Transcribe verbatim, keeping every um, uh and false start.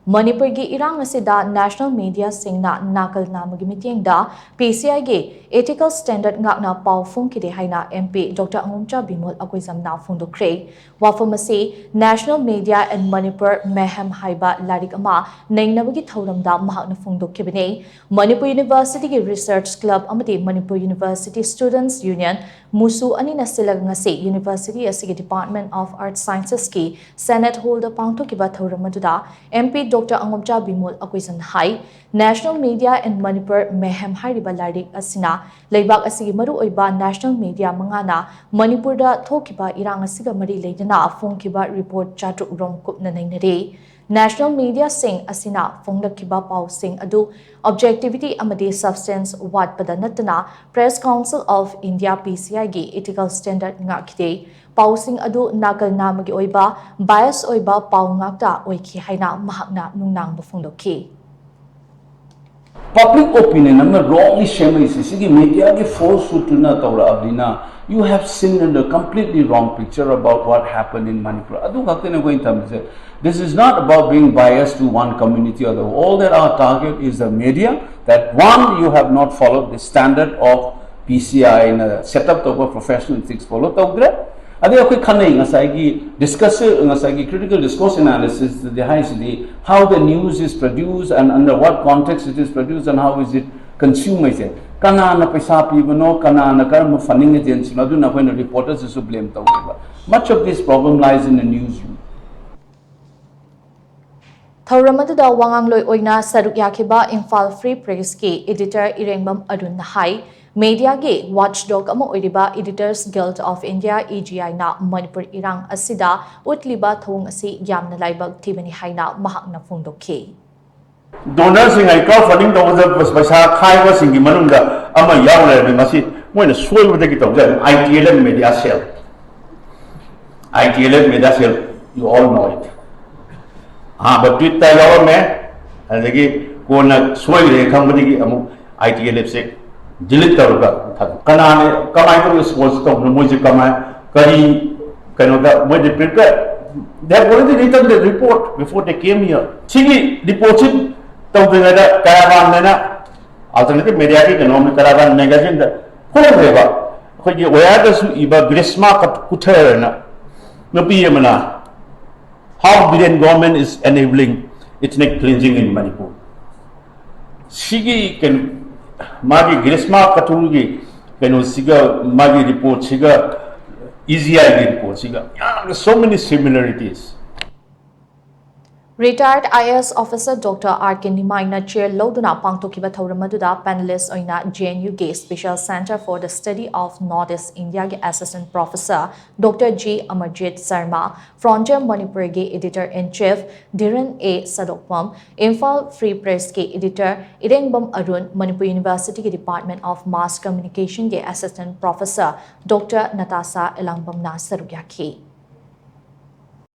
ꯃꯅꯤꯄꯨꯔꯒꯤ ꯏꯔꯥꯡ ꯑꯁꯤꯗ ꯅꯦꯁꯅꯦꯜ ꯃꯤꯗꯤꯌꯥꯁꯤꯡꯅ ꯅꯥꯀꯜ ꯅꯥꯝꯃꯒꯤ ꯃꯤꯠꯌꯦꯡꯗ ꯄꯤ ꯁꯤ ꯑꯥꯏꯒꯤ ꯏꯊꯤꯀꯦꯜ ꯁ꯭ꯇꯦꯟꯗꯔꯗ ꯉꯥꯛꯅ ꯄꯥꯎ ꯐꯣꯡꯈꯤꯗꯦ ꯍꯥꯏꯅ M P doctor Angomcha Bimol ꯑꯀꯣꯏꯖꯝꯅ ꯐꯣꯡꯗꯣꯛꯈ꯭ꯔꯦ꯫ ꯋꯥꯐꯝ ꯑꯁꯤ National Media in Manipur Mayhem ꯍꯥꯏꯕ ꯂꯥꯏꯔꯤꯛ ꯑꯃ ꯅꯩꯅꯕꯒꯤ ꯊꯧꯔꯝꯗ ꯃꯍꯥꯛꯅ ꯐꯣꯡꯗꯣꯛꯈꯤꯕꯅꯤ꯫ ꯃꯅꯤꯄꯨꯔ ꯌꯨꯅꯤꯚꯔꯁꯤꯇꯤꯒꯤ ꯔꯤꯁꯔꯆ ꯀ꯭ꯂꯕ ꯑꯃꯗꯤ ꯃꯅꯤꯄꯨꯔ ꯌꯨꯅꯤꯚꯔꯁꯤꯇꯤ ꯁ꯭ꯇꯨꯗꯦꯟꯠꯁ ꯌꯨꯅꯤꯌꯟ, ꯃꯨꯁꯨ, ꯑꯅꯤꯅ ꯁꯤꯜꯂꯒ ꯉꯁꯤ ꯌꯨꯅꯤꯚꯔꯁꯤꯇꯤ ꯑꯁꯤꯒꯤ ꯗꯤꯄꯥꯔꯠꯃꯦꯟꯠ ꯑꯣꯐ ꯑꯥꯔꯠꯁ ꯁꯥꯏꯟꯁꯦꯁꯀꯤ ꯁꯦꯅꯦꯠ ꯍꯣꯜꯗ ꯄꯥꯡꯊꯣꯛꯈꯤꯕ ꯊꯧꯔꯝ ꯑꯗꯨꯗ M P doctor Angomcha Bimol ꯑꯀꯣꯏꯖꯝꯅ ꯍꯥꯏ, National Media in Manipur Mayhem ꯍꯥꯏꯔꯤꯕ ꯂꯥꯏꯔꯤꯛ ꯑꯁꯤꯅ ꯂꯩꯕꯥꯛ ꯑꯁꯤꯒꯤ ꯃꯔꯨꯑꯣꯏꯕ ꯅꯦꯁꯅꯦꯜ ꯃꯤꯗꯤꯌꯥ ꯃꯉꯥꯅ ꯃꯅꯤꯄꯨꯔꯗ ꯊꯣꯛꯈꯤꯕ ꯏꯔꯥꯡ ꯑꯁꯤꯒ ꯃꯔꯤ ꯂꯩꯅꯅ ꯐꯣꯡꯈꯤꯕ ꯔꯤꯄꯣꯔꯠ ꯆꯥꯇ꯭ꯔꯨꯛ ꯔꯣꯝ ꯀꯨꯞꯅ ꯅꯩꯅꯔꯦ꯫ ꯅꯦꯁꯅꯦꯜ ꯃꯤꯗꯤꯌꯥꯁꯤꯡ ꯑꯁꯤꯅ ꯐꯣꯡꯂꯛꯈꯤꯕ ꯄꯥꯎꯁꯤꯡ ꯑꯗꯨ ꯑꯣꯕꯖꯦꯛꯇꯤꯚꯤꯇꯤ ꯑꯃꯗꯤ ꯁꯕꯁꯇꯦꯟꯁ ꯋꯥꯠꯄꯗ ꯅꯠꯇꯅ Press Council of India, P C I ꯒꯤ ꯏꯊꯤꯀꯦꯜ ꯁ꯭ꯇꯦꯟꯗꯔꯗ ꯉꯥꯛꯈꯤꯗꯦ꯫ ꯄꯥꯎꯁꯤꯡ ꯑꯗꯨ ꯅꯥꯀꯜ ꯅꯥꯝꯃꯒꯤ ꯑꯣꯏꯕ, ꯕꯥꯏꯁ ꯑꯣꯏꯕ ꯄꯥꯎ ꯉꯥꯛꯇ ꯑꯣꯏꯈꯤ ꯍꯥꯏꯅ ꯃꯍꯥꯛꯅ ꯅꯨꯡꯅꯥꯡꯕ ꯐꯣꯡꯗꯣꯛꯈꯤ꯫ Public opinion ꯑꯃ wrongly ꯁꯦꯝꯃꯛꯏꯁꯦ ꯁꯤꯒꯤ ꯃꯤꯗꯤꯌꯥꯒꯤ ꯐꯣꯜꯁꯍꯨꯗꯇꯨꯅ ꯇꯧꯔꯛꯑꯕꯅꯤꯅ, you have seen a completely wrong picture about what happened in Manipur. ꯑꯗꯨ ꯈꯛꯇꯅꯦ ꯑꯩꯈꯣꯏꯅ ꯇꯝꯃꯤꯁꯦ. This is not about being biased to one community or the, all that our target is the media, that one, you have not followed the standard of P C I ꯅ set up ꯇꯧꯕ professional ethics follow ꯇꯧꯗ꯭ꯔꯦ. ꯑꯗꯩ ꯑꯩꯈꯣꯏ ꯈꯟꯅꯩ, ꯉꯁꯥꯏꯒꯤ discuss ꯉꯁꯥꯏꯒꯤ critical discourse analysis ꯗꯤ ꯍꯥꯏꯁꯤꯗꯤ, how the news is produced and under what context it is produced and how is it consumed ꯍꯥꯏꯁꯦ, ꯀꯅꯥꯅ ꯄꯩꯁꯥ ꯄꯤꯕꯅꯣ, ꯀꯅꯥꯅ ꯀꯔꯝꯕ funding agency ꯅꯣ, ꯑꯗꯨꯅ ꯑꯩꯈꯣꯏꯅ ꯔꯤꯄꯣꯔꯇꯔꯁꯤꯁꯨ ꯕ꯭ꯂꯦꯝ ꯇꯧꯋꯦꯕ. Much of this problem lies in the newsroom. ꯊꯧꯔꯝ ꯑꯗꯨꯗ ꯋꯥꯉꯥꯡꯂꯣꯏ ꯑꯣꯏꯅ ꯁꯔꯨꯛ ꯌꯥꯈꯤꯕ ꯏꯝꯐꯥꯜ ꯐ꯭ꯔꯤ ꯄ꯭ꯔꯦꯁꯀꯤ ꯏꯗꯤꯇꯔ ꯏꯔꯦꯡꯕꯝ ꯑꯔꯨꯟꯅ ꯍꯥꯏ, ꯃꯤꯗꯤꯌꯥꯒꯤ ꯋꯥꯆꯗꯣꯒ ꯑꯃ ꯑꯣꯏꯔꯤꯕ Editors Guild of India, E G I ꯅ ꯃꯅꯤꯄꯨꯔ ꯏꯔꯥꯡ ꯑꯁꯤꯗ ꯎꯠꯂꯤꯕ ꯊꯧꯑꯣꯡ ꯑꯁꯤ ꯌꯥꯝꯅ ꯂꯥꯏꯕꯛ ꯊꯤꯕꯅꯤ ꯍꯥꯏꯅ ꯃꯍꯥꯛꯅ ꯐꯣꯡꯗꯣꯛꯈꯤ꯫ ꯗꯣꯅꯔꯁꯤꯡ ꯍꯥꯏ, ꯀ꯭ꯔꯥꯎꯗ ꯐꯟꯗꯤꯡ ꯇꯧꯕꯗ ꯄꯩꯁꯥ ꯈꯥꯏꯕꯁꯤꯡꯒꯤ ꯃꯅꯨꯡꯗ ꯑꯃ ꯌꯥꯎꯔꯦ ꯍꯥꯏꯕꯗꯤ ꯃꯁꯤ ꯃꯣꯏꯅ ꯁꯣꯏꯕꯗꯒꯤ ꯇꯧꯖꯕꯅꯤ꯫ I T L F Media Cell, I T L F Media Cell, you all know it. ꯑꯍꯥꯟꯕ ꯇ꯭ꯋꯤꯠꯇ ꯌꯥꯎꯔꯝꯃꯦ, ꯑꯗꯒꯤ ꯀꯣꯟꯅ ꯁꯣꯏꯈ꯭ꯔꯦ ꯈꯪꯕꯗꯒꯤ ꯑꯃꯨꯛ I T L F say delete ꯇꯧꯔꯒ ꯊꯥꯗꯣꯛ-, ꯀꯅꯥꯅ ꯀꯃꯥꯏꯅ ꯇꯧꯔꯒ ꯁ꯭ꯄꯣꯟꯁꯔ ꯇꯧꯕꯅꯣ, ꯃꯣꯏꯁꯦ ꯀꯃꯥꯏ, ꯀꯔꯤ ꯀꯩꯅꯣꯗ ꯃꯣꯏꯗꯤ printer They have already written the report before they came here. ꯁꯤꯒꯤ ꯔꯤꯄꯣꯔꯠꯁꯤ ꯇꯧꯗ꯭ꯔꯤꯉꯩꯗ ꯀꯔꯥꯕꯥꯟ ꯍꯥꯏꯅ alternative mediaꯒꯤ ꯀꯩꯅꯣꯝꯅ ꯀꯔꯥꯕꯥꯟ magazineꯗ ꯐꯣꯡꯈ꯭ꯔꯦꯕ꯫ ꯑꯩꯈꯣꯏꯒꯤ ꯋꯥꯌꯥꯔꯗꯁꯨ ꯏꯕ ꯒ꯭ꯔꯤꯁꯃꯥ ꯀꯨꯊꯔꯅ ꯅꯨꯄꯤ ꯑꯃꯅ, "How Biren government is enabling ethnic cleansing in Manipur." ꯁꯤꯒꯤ ꯀꯩꯅꯣ, ꯃꯥꯒꯤ ꯒ꯭ꯔꯤꯁꯃꯥ ꯀꯊꯨꯔꯒꯤ ꯀꯩꯅꯣꯁꯤꯒ, ꯃꯥꯒꯤ ꯔꯤꯄꯣꯔꯠꯁꯤꯒ, ꯏ ꯖꯤ ꯑꯥꯏꯒꯤ ꯔꯤꯄꯣꯔꯠꯁꯤꯒ ꯌꯥꯝꯅ so many similarities. Retired I A S officer Doctor R K ꯅꯤꯃꯥꯏꯅ chair ꯂꯧꯗꯨꯅ ꯄꯥꯡꯊꯣꯛꯈꯤꯕ ꯊꯧꯔꯝ ꯑꯗꯨꯗ panelist ꯑꯣꯏꯅ J N Uꯒꯤ Special Center for the Study of North East Indiaꯒꯤ Assistant Professor Doctor G Amarjit Sharma, Frontier Manipurꯒꯤ Editor in Chief Dhiren A Sadokpam, Imphal Free Pressꯀꯤ Editor ꯏꯔꯦꯡꯕꯝ Arun, Manipur Universityꯒꯤ Department of Mass Communicationꯒꯤ Assistant Professor Doctor Natasha Elangbamꯅ ꯁꯔꯨꯛ ꯌꯥꯈꯤ꯫